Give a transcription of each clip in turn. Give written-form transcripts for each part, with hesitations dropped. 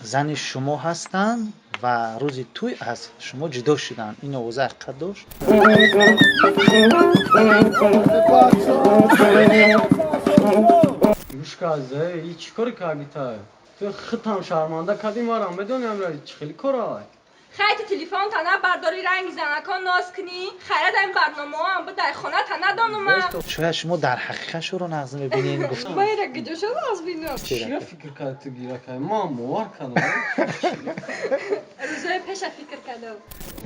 Зани шумо ҳастанд ва рӯзи тӯй аз шумо ҷудо шуданд. Ин овоза ҳақиқат дошт? Гӯш ка, и чӣ коре кардӣ та? Ту худтам шарманда кардӣ марам, медонӣ амра чӣ хели кора? Хай, ту телефон та набардорӣ, ранги занакон ноз кунӣ. Хайра, дар ин барномаҳоам будай, хона та надонума. Шояд шумо дар ҳақиқат шӯро нағз мебинед, гуфт. Майра куҷо нағз бинам? Чия фикр кард, ту гира кардӣ? Ман бовар кардам. Рӯзои пеша фикр кардам.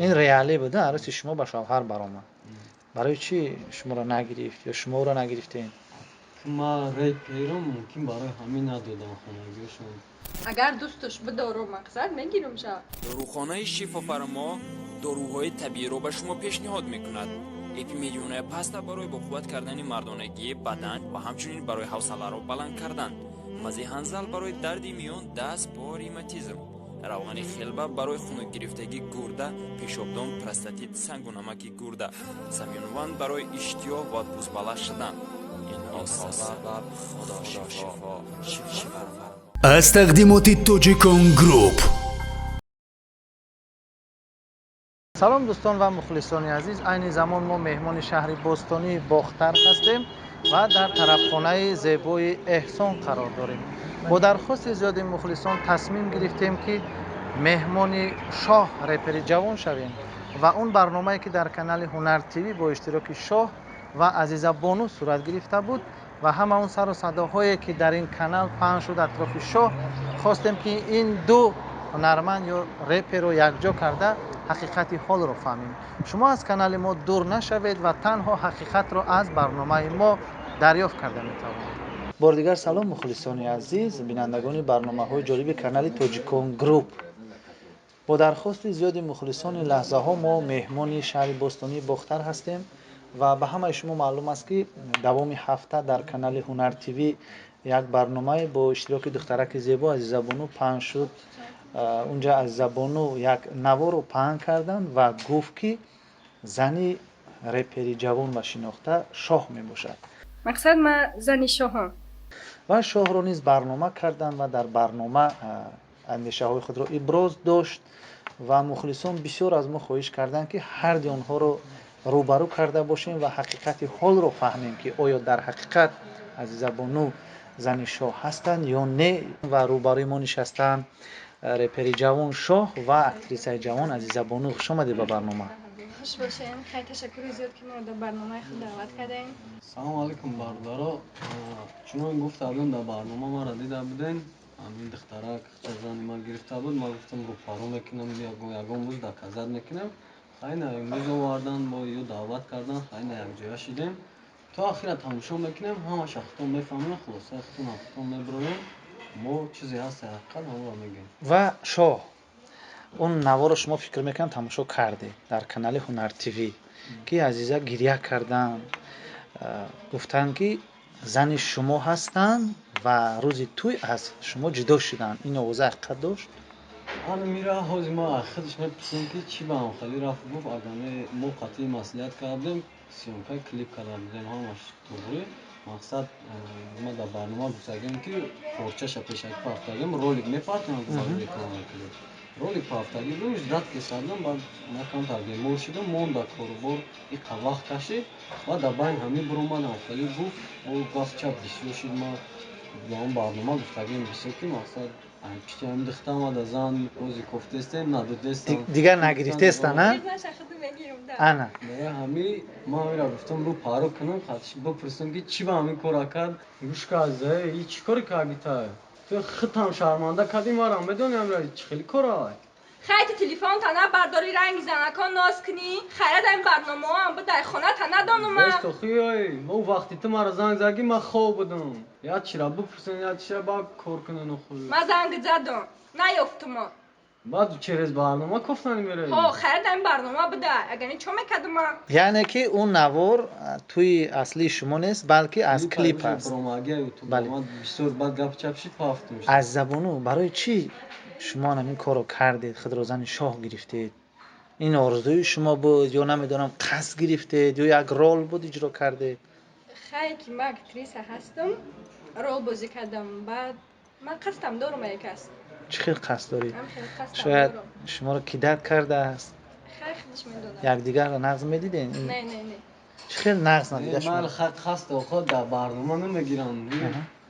Ин реалӣ буда, арӯси шумо ба шавҳар баромад. Барои чӣ шуморо нагирифт ё шумо ӯро нагирифтед? Ман реперам, мумкин барои ҳамин надодам хонагиашон. Агар дӯсташ бидору, мақсад мегирам ша. Дорухонаи Шифофармо доруҳои табииро ба шумо пешниҳод мекунад. Эпимедионая паста барои боқувват кардани мардонагии бадан ва ҳамчунин барои ҳавсаларо баланд кардан, мази ҳанзал барои дарди миён, даст, по, ревматизм, равғани хелба барои хунукгирифтагии гурда, пешобдон, простатит, сангу намаки гурда, самюнван барои иштиҳо ва бузбала шудан. Инҳо сабаб Худо шифо шифофармо. Аз тақдимоти Тоҷикон Груп. Салом, дӯстон ва мухлисони азиз. Айни замон мо меҳмони шаҳри бостонии Бохтар ҳастем ва дар тарабхонаи зебои Эҳсон қарор дорем. Бо дархости зиёди мухлисон тасмим гирифтем, ки меҳмони Шоҳ, репери ҷавон шавем ва он барномае, ки дар канали Ҳунар ТВ бо иштироки Шоҳ ва Азиза Бону сурат гирифта буд ва ҳама он сару садоҳое, ки дар ин канал паҳн шуд атрофи Шоҳ, хостем, ки ин ду ҳунарманд ё реперо якҷо карда, ҳақиқати ҳолро фаҳмем. Шумо аз канали мо дур нашавед ва танҳо ҳақиқатро аз барномаи мо дарёфт карда метавонед. Бори дигар салом, мухлисони азиз, бинандагони барномаҳои ҷолиби канали Тоҷикон Груп. Бо дархости зиёди мухлисони лаҳзаҳо мо меҳмони шаҳри бостонии Бохтар ҳастем ва ба ҳамаи шумо маълум аст, ки давоми ҳафта дар канали Ҳунар ТВ як барномае бо иштироки духтараки зебо Азизабону паҳн шуд. Унҷа Азизабону як наворо паҳн карданд ва гуфт, ки зани репери ҷавон ва шинохта Шоҳ мебошад. Мақсад, ман зани шоҳам. Ва Шоҳро низ барнома карданд ва дар барнома андешаҳои худро иброз дошт ва мухлисон бисёр аз мо хоҳиш карданд, ки ҳарди онҳоро рӯбарӯ карда бошем ва ҳақиқати ҳолро фаҳмем, ки оё дар ҳақиқат Азизабону зани Шоҳ ҳастанд ё не. Ва рӯбарӯи мо нишастаанд репери ҷавон Шоҳ ва актрисаи ҷавон Азизабону. Хуш омадед ба барнома. Хуш бошем. Хай, ташаккури зиёд, ки моро дар барномаи худ даъват кардем. Салому алайкум, бародаро. Чунон гуфта будем, дар барнома маро дида будем, ҳамин духтарак зани ман гирифта буд. Ман гуфтам, рӯпарӯ мекунам, ягон рӯз доказать мекунам. Хайна, имрӯз овардан, бо ё даъват кардан. Хайна, якҷоя шидем, то ахира тамошо мекунем, ҳамаша худтон мефаҳмем, хулосаи худтон худтон мебироем. Мо чизе ҳаст ҳақиқат, ҳамонро мегӯем. Ва Шоҳ, он наворо шумо, фикр мекунам, тамошо кардед дар канали Ҳунар ТВ, ки Азиза гиря карданд, гуфтанд, ки зани шумо ҳастанд ва рӯзи тӯй аз шумо ҷудо шуданд. Ин овоза ҳақиқат дошт? Ана мира ҳозир ма худаш мепурсем, ки чӣ ба ҳамхелӣ рафт. Гуфт, агар не, мо қатъи маслиҳат кардем, съёмка клип карда будем, ҳамаш туғри. Мақсад, ма дар барнома гуфтагем, ки порчаша пешакӣ партагем, ролик мепартем, реклама клип ролик партагӣ буд, ждать кесардам. Баъд ма камтар бемор шудам, монда корубор, иқа вақт кашид. Баъд дар байн ҳамин биромад, ҳамхелӣ гуфт, гап чап бисёр шуд. Ма ба он барнома гуфтагем бисёр, ки мақсад пишти ҳамин духта омада, зан ози кофтестем, надодестам. Дигар нагирифтеста на? Ана. Барои ҳамин ман ҳаминро гуфтам, рӯ паро кунам, бипурсам, ки чӣ ба ҳамин кора кард. Гӯш ка, и чӣ коре кардӣ та? Ту худтам шарманда кардӣ марам, медонӣ амра чӣ хели кора? Хай, ту телефон та набардорӣ, ранги занакон ноз кунӣ. Хайра, дар ин барномаҳоам будай, хона та надонума. Ой, о вақти ту маро занг задӣ, ман хоб будам. Як чира бипурсен, як чира ба кор кунен. Худ Ман занг задам, наёфтума. Баъд через барнома кофтани меравӣ? Ҳо, хайр, дар ин барнома буда, агар не, чо мекардум ман? Яъне ки он навор тӯи аслии шумо нест, балки аз клип аст. Бисёр баъд гап чап шид, пафтум. Азизабону, барои чӣ шумо ҳамин корро кардед, худро зани Шоҳ гирифтед? Ин орзуи шумо буд ё, намедонам, қасд гирифтед ё як рол буд, иҷро кардед? Хай, ки ман актриса ҳастам, рол бозӣ кардам. Баъд ман қасдам дорум як аст. Чӣ хел қасд дорӣ? Ҳам хел қасд Шояд дорам. шуморо кидать кардааст. Хай, худаш медонад. Якдигарро нағз медидем? Не, не, не. Чӣ хел нағз надида Ман шумо? Қасд охо дар барнома намегирам.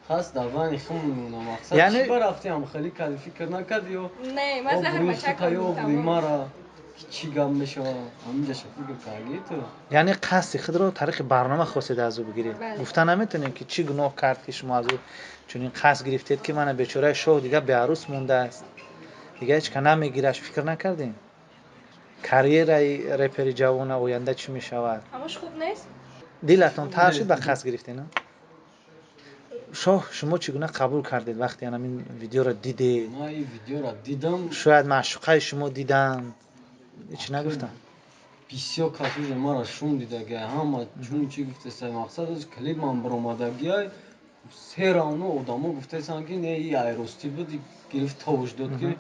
Қасд дар байни хум мемонам. Мақсад Яъне- чӣ ба рафти ҳам хеле кади фикр накарди ё Не, ман заҳр обрӯи бача хута ё обрӯи кардам. мара ки чӣ гап мешавад, ҳаминҷаша фикр кардӣ ту? Яъне қасди худро тариқи барнома хостед аз ӯ бигиред. Бале. Гуфта наметонем, ки чӣ гуноҳ кард, ки шумо аз ӯ чунин қасд гирифтед, ки мана бечораи шоҳ дигар беарӯс мондааст, дигар ҳеч ка намегираш. Фикр накардем, карьераи репери ҷавона оянда чӣ мешавад? Ҳамаш хуб нест? Дилатон тар шуд, ба қасд гирифтед, на? Шоҳ, шумо чӣ гуна қабул кардед, вақте ҳамин видеоро дидед? Ман ин видеоро дидам. Шояд маъшуқаи шумо диданд, ҳеч нагуфтам. Бисёр кас уже мара шум дидагиай, ҳама чун чӣ гуфтеса. Мақсад, оз клип ман баромадагиай, се равно одамо гуфтесанд, ки не, и айростӣ буд, и гирифт, товуш дод, ки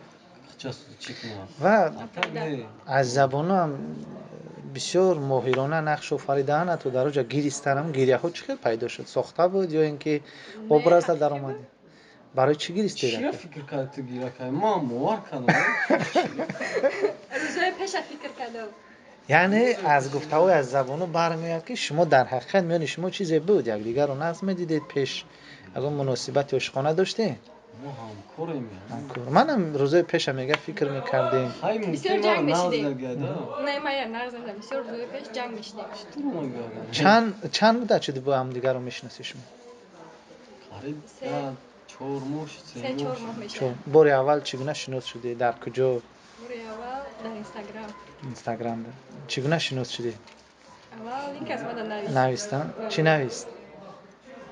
ча чӣ кунад. Ва А так не. Аз забонам бисёр моҳирона нақш офаридаанд, ҳатто дар оҷа гиристанам. Гиряҳо чӣ хел пайдо шуд? Сохта буд ё ин ки Не, образда ҳақиқӣ даромадед? Барои чӣ гиристед? Чия фикр кард ту гира кард? Ман бовар кардам. Рӯзои пеша фикр кардам. Яъне аз гуфтаҳои аз забону бармеояд, ки шумо дар ҳақиқат миёни шумо чизе буд, якдигарро нағз медидед, пеш ягон муносибати ошиқона доштед? Мо ҳамкорем. Ҳамкор. Манам рӯзои пеша мега фикр мекардем. Хай, Бисёр мумкин ҷанг мара нағз мешидем. нагада. Не, ман я нағз надидам. Бисёр рӯзои пеш ҷанг мешидем. Чӣ нагада? Чанд муддат шуд, бо ҳамдигарро мешиносед шумо? Қариб Се- 4 моҳ шуд, се се чор моҳ моҳ шуд. мешавад. Бори аввал чӣ гуна шинос шудед, дар куҷо? Бори аввал дар Инстаграм. Инстаграмда чӣ гуна шинос шудед? Аввал ин кас мада навист. Навистан? Чӣ навист?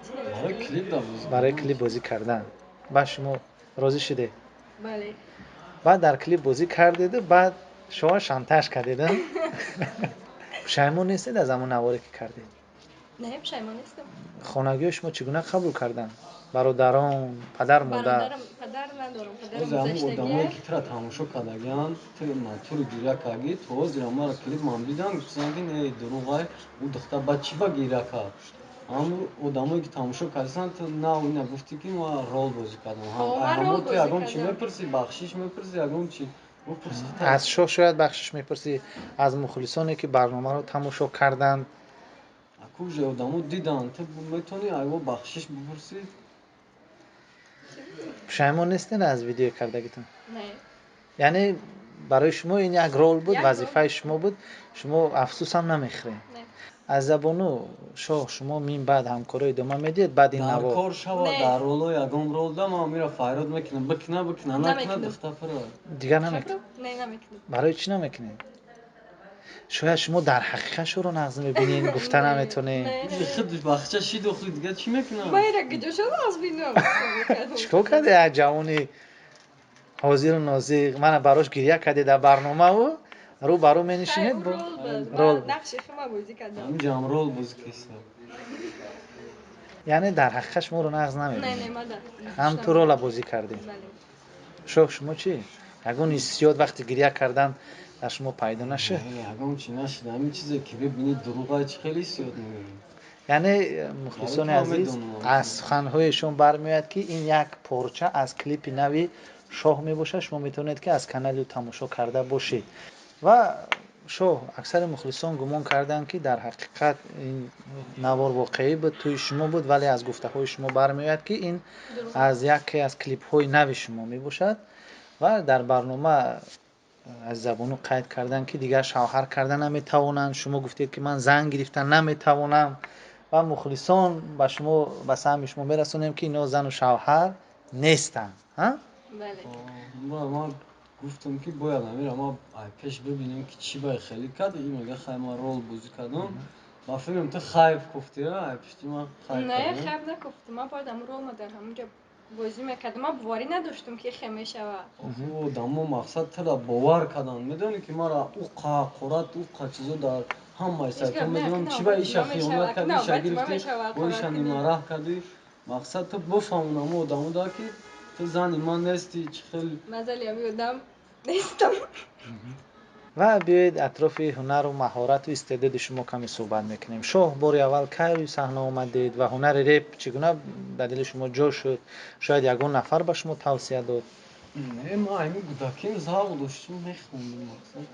Чӣ навист? Барои клип да бозӣ. Барои клип бозӣ кардан. Баъд шумо розӣ шудед? Бале. Баъд дар клип бозӣ кардеду баъд шумо шантаж кардед, а? Пушаймон нестед аз ҳамон наворе, ки кардед? Не, пушаймон нестам. Хонагиҳои шумо чӣ гуна қабул карданд? Бародарон, падар, модар? Бародарам, падар надорам, падарам Оз ҳамун одамое, гузаштагиай. ки тура тамошо кардагианд, ту натури гиря кардӣ, то ҳозира мара клип ман дидам, гуфтанд, ки не, дурӯғай, ӯ духтар ба чӣ ба гиря кард? Ҳамун одамое, ки тамошо кардасанд, ту нав ина гуфтӣ, ки ман рол бозӣ кардам. О, ман рол Ҳамон ту бозӣ ягон чӣ кардам. мепурсӣ, бахшиш мепурсӣ, ягон чӣ бупурсӣ. Аз шоҳ шояд бахшиш мепурсӣ, аз мухлисоне, ки барномаро тамошо карданд. Аку уже одамо диданд, ту метавонӣ айво бахшиш бупурсӣ. Пушаймон нестед аз видео кардагитон? Не. Яъне барои шумо ин як рол буд? Як рол. Вазифаи шумо буд, шумо афсӯсам намехӯред? Не. Аз забону шоҳ, шумо мин баъд ҳамкоро идома медиҳед баъд ин Дар навор? кор шава. Не. Дар роло ягон рол да ман мира файрод мекунам, бикна, бикна, накна. Намекунам. Духта пура. Дигар намекунед? Не, намекунам. Барои чӣ намекунед? Шояд шумо дар ҳақиқат шӯро нағз мебинед, гуфта Не, наметонед. не, не. Худ бахча шиду, худ дига чӣ мекунам? Ман ира куҷо нағз бинам? Чӣ кор карде? Як ҷавони ҳозиру нозиқ мана барош гиря карде дар барномаву рӯ ба рӯ менишинед бо Рол буд. Рол Ман буд. нақши хума бозӣ кардам. Ҳаминҷам рол бозӣ киста. Яъне дар ҳақиқат шуморо нағз Не, не, намебинед? ман да. Ҳам ту рола бозӣ кардед. Бале. Шоҳ, шумо чӣ? Ягон ҳиссиёт вақти гиря кардан дар шумо пайдо нашуд? Не, ягон чӣ нашуд. Ҳамин чизе, ки бибинӣ, дурӯғай, чӣ хеле ҳиссиёт мегирӣ. Яъне мухлисони Барои ту азиз, медонам. аз суханҳояшон бармеояд, ки ин як порча аз клипи нави шоҳ мебошад. Шумо метавонед, ки аз канали ӯ тамошо карда бошед. Ва шоҳ, аксари мухлисон гумон карданд, ки дар ҳақиқат ин навор воқеӣ буд, тӯи шумо буд, вале аз гуфтаҳои шумо бармеояд, ки ин Дурӯғ. аз яке аз клипҳои нави шумо мебошад. Ва дар барнома аз забону қайд карданд, ки дигар шавҳар карда наметавонанд. Шумо гуфтед, ки ман зан гирифта наметавонам, ва мухлисон ба шумо, ба саҳми шумо мерасонем, ки ино зану шавҳар нестанд, ҳа? Бале. Ман гуфтам, ки бояд амира ман ай пеш бибинем, ки чӣ бай хеле кард. И мега, хай, ман рол бозӣ кардам. Ба фикрам, ту хайб гуфтӣ, ай пишти ман хайб Не, кардам. хайб накуфтам. Ман бояд ҳамун ролма дар ҳамунҷо бозӣ мекардам. Ман боварӣ надоштам, ки хе мешавад. Охи, одамо, мақсад, тура бовар карданд. Медонӣ, ки мара уқа ҳақорат, уқа чизо дар ҳамаи сайтҳо гап не, медонам, ки чӣ ба навбати иша ма хиёнат мешавад, кардӣ, ки иша навбати ма гирифтӣ, мешавад, бо иша ҳақорат кунӣ. нимараҳ кардӣ. Мақсад, ту бифаҳмон ҳамо одамо да, ки ту зани ман нестӣ, чӣ хел. Ман зали ҳамин одам нестам. Ва биёед, атрофи ҳунару маҳорату истеъдоди шумо каме суҳбат мекунем. Шоҳ, бори аввал кай рӯи саҳна омадед ва ҳунари реп чӣ гуна дар дили шумо ҷо шуд? Шояд ягон нафар ба шумо тавсия дод? Не, ман ҳамин кӯдаким завқ доштум, мехондум, мақсад.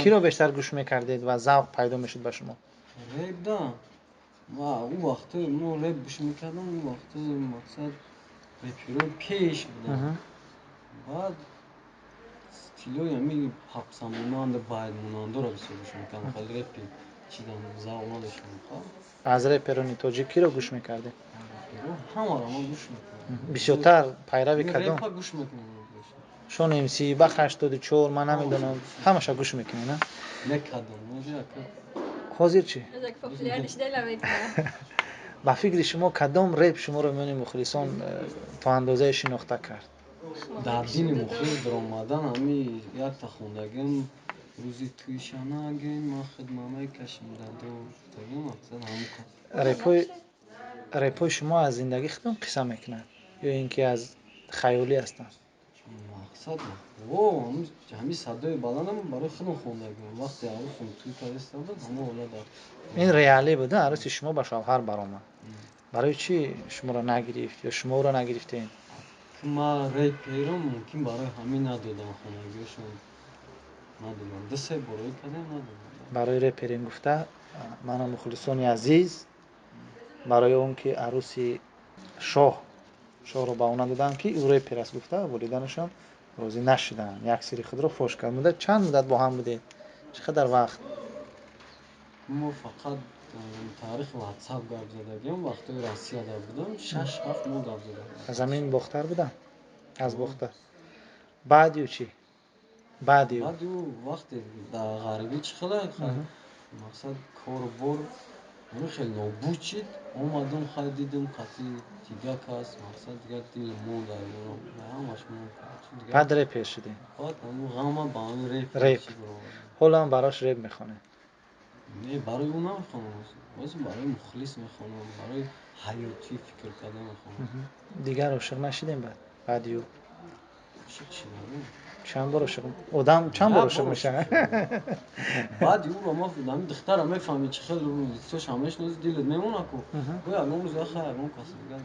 Киро бештар гӯш мекардед ва завқ пайдо мешуд ба шумо? Реп да. Ва ӯ вақто мо реп гӯш мекардам, ӯ вақто мақсад реперои пеш буданд. Баъд стилҳои ҳамин попсамонанд, байтмонандоро бисёр гӯш мекардам. Хеле репи чизам завқ надоштам. Аз реперони тоҷик киро гӯш мекардед? Ҳамаро ман гӯш мекардам. Бисёртар пайрави кадом? Репа гӯш мекунам. Шон МС, Бах 84, ман намедонам, ҳамаша гӯш мекунед, на? Мекардам. Ҳозир чӣ? Популяр шуда намекунам. Ба фикри шумо кадом реп шуморо миёни мухлисон то андозае шинохта кард? Дар дини мухлис даромадан ҳами якта хондагим, рӯзи тӯйшанагин ман хидма мекашам дадо гуфтагим, мақсад ҳамон. Репҳои шумо аз зиндагии худтон қисса мекунад ё ин ки аз хаёлӣ ҳастанд? Мақсад о ҳамин садои баландам барои худам хондагим. Вақте арӯсам тӯй карда буд, ҳамон ҳолат. Ин реалӣ буда, арӯси шумо ба шавҳар баромад. Барои чӣ шуморо нагирифт ё шумо ӯро нагирифтед? Ман реперам, мумкин барои ҳамин надодам, хонагиҳошон надодам. Ду се бор кардем, надодам. Барои реперем гуфта, мана мухлисони азиз, барои он ки арӯси шоҳ шоҳро ба ӯ надоданд, ки ӯ репер аст гуфта, волиданашон розӣ нашуданд, як сири худро фош кард. Муддат чанд муддат бо ҳам будед? Чӣ қадар вақт? Мо фақат таърихи ватсап гап задагиам, вақтои Россияда будам, 6-7 моҳ гап задагиам. Аз ҳамин Бохтар будам? Аз Бохтар. Баъди ӯ чӣ? Баъди ӯ? Баъди ӯ вақте дар ғарибӣ чӣ хела, мақсад кору бор ҳамин хел нобуд шид. Омадам, хай дидам қатъи дига кас, мақсад дига дил монд, ҳамаш монд. Баъд репер шудем? Баъд ҳамун ғама ба ҳамин реп. Реп. Ҳоло ҳам барош реп мехонед? Не, барои ӯ намехонам, боз барои мухлис мехонам, барои ҳаётӣ фикр кардан мехонам. Дигар ошиқ нашидем баъд? Баъди ӯ? Ошиқ шидам. Чанд бор ошиқ? Одам чанд бор ошиқ мешавад? Баъди ӯро ман ҳамин духтара мефаҳмӣ, чӣ хел лицош мешиноси, дилат мемонад ку. Ӯ ягон рӯз яха ягон каси дигар.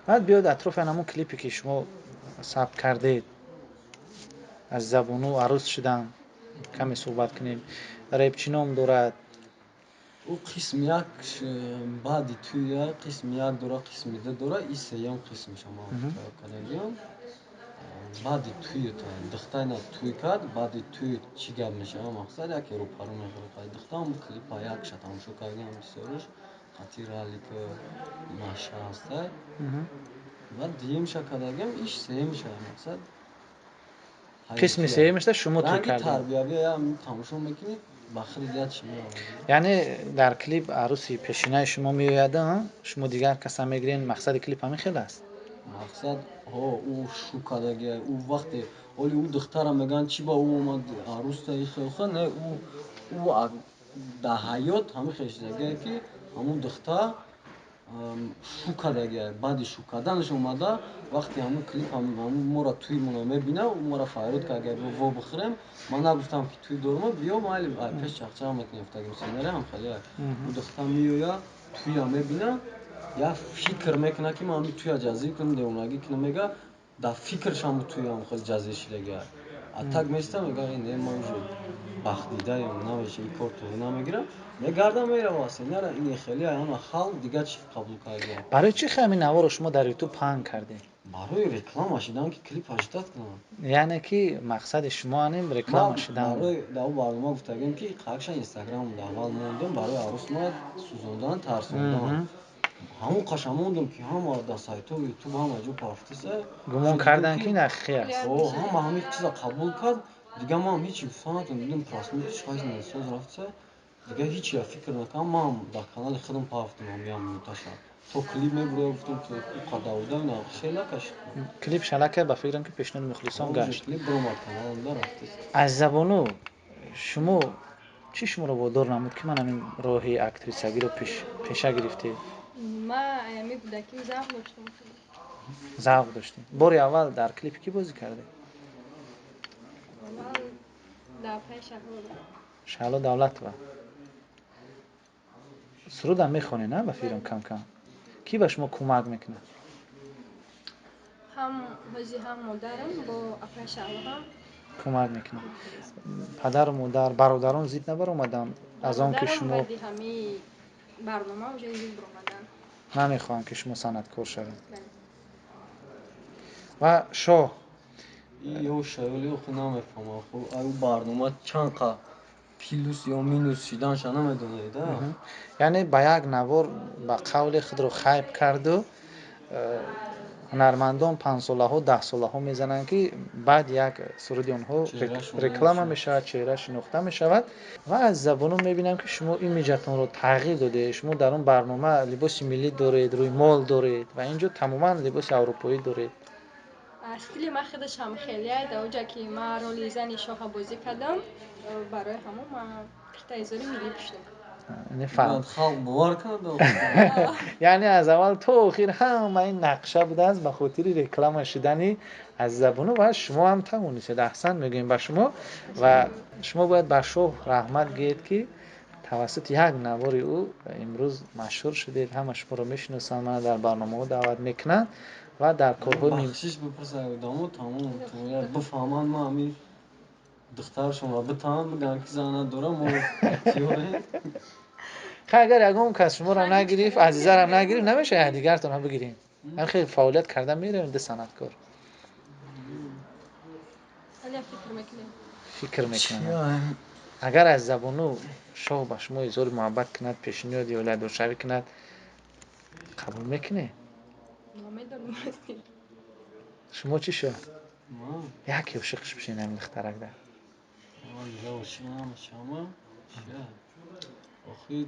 Баъд биёд атрофи ҳамон клипе ки шумо сабт кардед, аз забону арӯс шудан каме суҳбат кунем. Реп чӣ ном дорад? Ӯ қисми як баъди тӯя, қисми як дора, қисми ду дора, и сеюм қисмша ман тайёр кардагиам. Баъди тӯй духтар тӯй кард, баъди тӯй чӣ гап мешавад, мақсад яке рӯпарӯ мехӯрад духтар. Клипа якша тамошо кардиам, бисёраш қатъи ралика маша ҳастай. Баъд дуюмша кардагиам, иш сеюмша, мақсад. Қисми сеюмашда шумо тӯй кардед? Тарбиявиам тамошо мекунӣ, ба худат як чӣ меоварад. Яъне дар клип арӯси пешинаи шумо меояд, шумо дигар каса мегирен, мақсади клип ҳамин хел аст? Мақсад ҳо, ӯ шу кардагия, ӯ вақте оли ӯ духтара мегӯянд, чӣ ба ӯ омад арӯста ихелха, не, ӯ дар ҳаёт ҳамин хел шидагие, ки ҳамун духтар шу кардагия, баъди шу карданаш омада, вақте ҳамун клип ҳамун моро тӯймона мебина, ӯ моро фарёд кард, во бихӯрем. Ман нагуфтам, ки тӯй дорам, биё, майли, пеш чақчақ мекунем, гуфтагим, сценарий ҳам хеле. Ӯ духтар меоя, тӯя мебина, як фикр мекунад, ки ман ҳамин тӯя ҷазир кунам, девонагӣ кунам, мега, дар фикраш ҳамун тӯям хел ҷазир шидагия. А так места, мега, не, ман уже бахтидаем, намеша, ин кор туғри намегирам, мегардам, мерава. Сценарий ин хеле ана халқ дигар чӣ қабул карда. Барои чӣ ҳамин наворо шумо дар Ютуб паҳн кардед? Барои реклама шидан, ки клип аждат кунам. Яъне ки мақсади шумо аним реклама шидан? Барои дар ӯ барнома гуфтагем, ки қакша Инстаграм аввал мондам барои арӯс ма сӯзондан, тарсондан. Ҳамон қаша мондам, ки ҳама дар сайтҳо, Ютуб, ҳама ҷо пафтиса. Гумон кардан, ки ин ҳақиқӣ аст. О, ҳама ҳамин чиза қабул кард. Дигар ман ҳеҷ гуфта натонам, дидам просмотр шайз соз рафтса, дигар ҳеҷ фикр накардам. Ман дар канали худам пафтам ҳамин минуташа, то клип мебуроя, гуфтам, қадар хеле кашид. Клип шалака, ба фикрам, ки пешниҳоди мухлисон гашт. Клип баромад, каналамда рафтист. Аз забону шумо чӣ шуморо водор намуд, ки ман ҳамин роҳи актрисагиро пеша гирифтед? Ман ами кӯдаким завқ доштам. Завқ доштем. Бори аввал дар клипи кӣ бозӣ кардед? Аввал дар пай Шаҳло. Шаҳло Давлатова. Сурудам мехонед, на, ба фикрам, кам кам? Кӣ ба шумо кӯмак мекунад? Ҳам ҳози ҳам модарам бо апаи Шаҳло ҳам кӯмак мекунанд. Падару модар, бародарон зид набаромаданд аз он ки Бародарам шумо баъди ҳамаи барнома уже зид баромаданд. Намехоҳанд, ки шумо санъаткор шавед? Бале. Ва Шоҳ? Ё шаёли охи намефаҳмам. Хуб, аю барнома чанд қа плюс ё минус шиданша намедонед, а? Яъне ба як навор, ба қавли худро хайб карду ҳунармандон панҷсолаҳо, 10 солаҳо мезананд, ки баъд як суруди онҳо реклама мешавад, чеҳра шинохта мешавад. Ва аз забоно мебинам, ки шумо имиҷатонро тағйир додед. Шумо дар он барнома либоси миллӣ доред, рӯймол доред ва ин ҷо тамоман либоси аврупоӣ доред. Стили ман худашам хеле даоҷа, ки ман роли зани шоҳа бозӣ кардам, барои ҳамон ман киртаизори миллӣ пӯшидам. Халқ бовар кард. Яъне аз аввал то охир ҳама ин нақша будааст ба хотири реклама шудани аз забону ва шумо ҳам тавонистед. Аҳсан мегӯем ба шумо. Ва шумо бояд ба Шоҳ раҳмат гӯед, ки тавассути як навори ӯ имрӯз машҳур шудед, ҳама шуморо мешиносанд, мана дар барномаҳо даъват мекунанд ва дар корҳои Бахшиш бипурсад одамо, тамом бифаҳманд, ма ҳами духтаршонро битаҳам, бигӯянд, ки зан надорам, мо Хай, агар ягон кас шуморо нагирифт, Азизарам нагирифт, намешавад якдигартонро бигирем? Ҳам хеле фаъолият карда меравем, ду санъаткор. Фикр мекунам, агар аз забону Шоҳ ба шумо изҳори муҳаббат кунад, пешниҳоди оиладоршавӣ кунад, қабул мекунед? Шумо чӣ, Шоҳ? Яке ошиқш бишин ҳамин духтаракда. Охир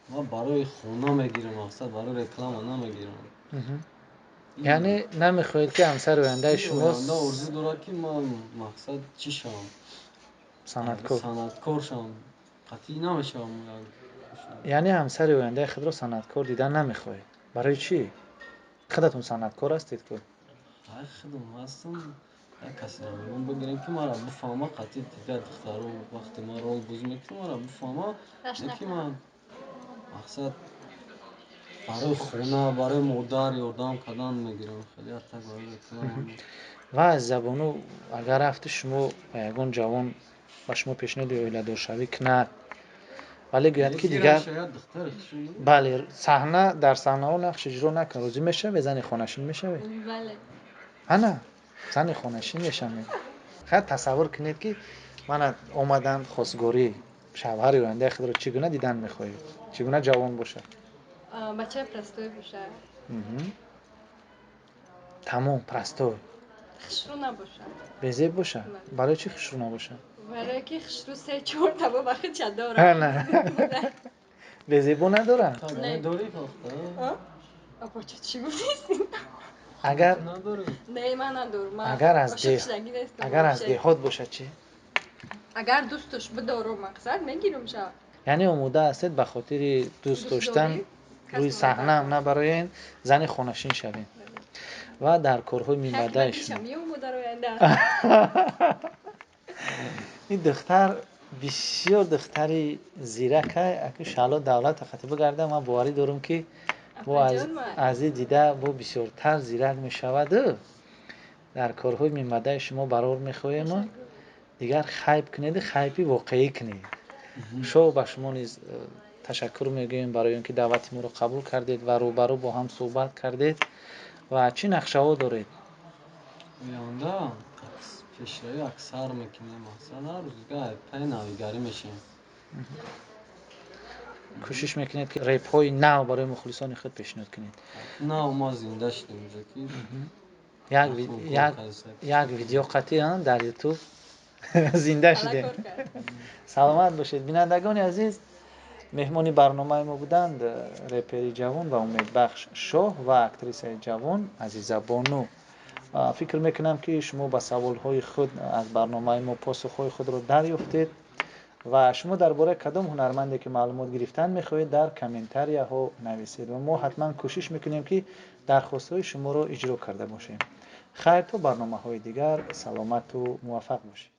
ман барои хона мегирам, мақсад барои реклама намегирам. Яъне намехоҳед, ки ҳамсари ояндаи шумо Оянда орзу дорад, ки ман мақсад чӣ шавам? Санъаткор. Санъаткор шавам, қатъӣ намешавам. Яъне ҳамсари ояндаи худро санъаткор дидан намехоҳед. Барои чӣ? Худатон санъаткор ҳастед ку. Худам ҳастам, як касеро мегӯям бигирем, ки маро бифаҳма. Қатъи дигар духтаро вақте ман рол бозӣ мекунам, маро бифаҳма, не ки ман мақсад барои хона, барои модар ёрдам кардан мегирам, хеле так барои реклама. Ва аз забону, агар рафти шумо ба ягон ҷавон ба шумо пешниҳоди оиладоршавӣ кунад, вале гӯяд, ки дигар бале, саҳна, дар саҳнаҳо нақш иҷро накун, розӣ мешавед? Зани хонашин мешавед? Ана зани хонашин мешавед. Хайр, тасаввур кунед, ки мана омаданд хостгорӣ. Шавҳари ояндаи худро чӣ гуна дидан мехоҳед? Чӣ гуна ҷавон бошад? Бачаи простой бошад. Тамом, простой? Хушрӯ набошад. Безеб бошад? Барои чӣ хушрӯ набошад? Барое ки хушрӯ се чорта ба худша дорад. Безебо надорад? Апоча, чӣ гуфтист? Агар Не, ман надорам. Агар аз деҳот бошад чӣ? Агар дӯсташ бидору, мақсад мегирам ша. Яъне омода ҳастед ба хотири дӯст доштан рӯи саҳнаам набароен, зани хонашин шавед ва дар корҳои минбаъдаи шумо. Ин духтар бисёр духтари зиракай. Аку Шаҳло Давлат хати бигарда, ман боварӣ дорам, ки бо аз ин дида бо бисёртар зирак мешаваду дар корҳои минбаъдаи шумо барор мехоҳему дигар хайб кунеду хайби воқеӣ кунед. Шоҳ, ба шумо низ ташаккур мегӯем барои он ки даъвати моро қабул кардед ва рӯбарӯ бо ҳам суҳбат кардед. Ва чӣ нақшаҳо доред? Оянда пешравӣ аксар мекунем, мақсад ҳар рӯз пай навигарӣ мешавем. Кӯшиш мекунед, ки репҳои нав барои мухлисони худ пешниҳод кунед? Нав ма зинда шудем уже ки. Як видео қатъи дар Ютуб зинда шудем. Саломат бошед. Бинандагони азиз, меҳмони барномаи мо буданд репери ҷавон ва умедбахш Шоҳ ва актрисаи ҷавон Азизабону. Фикр мекунам, ки шумо ба саволҳои худ аз барномаи мо посухҳои худро дарёфтед. Ва шумо дар бораи кадом ҳунарманде ки маълумот гирифтан мехоҳед, дар комментарияҳо нависед ва мо ҳатман кӯшиш мекунем, ки дархостҳои шуморо иҷро карда бошем. Хайр, то барномаҳои дигар, саломату муваффақ бошед.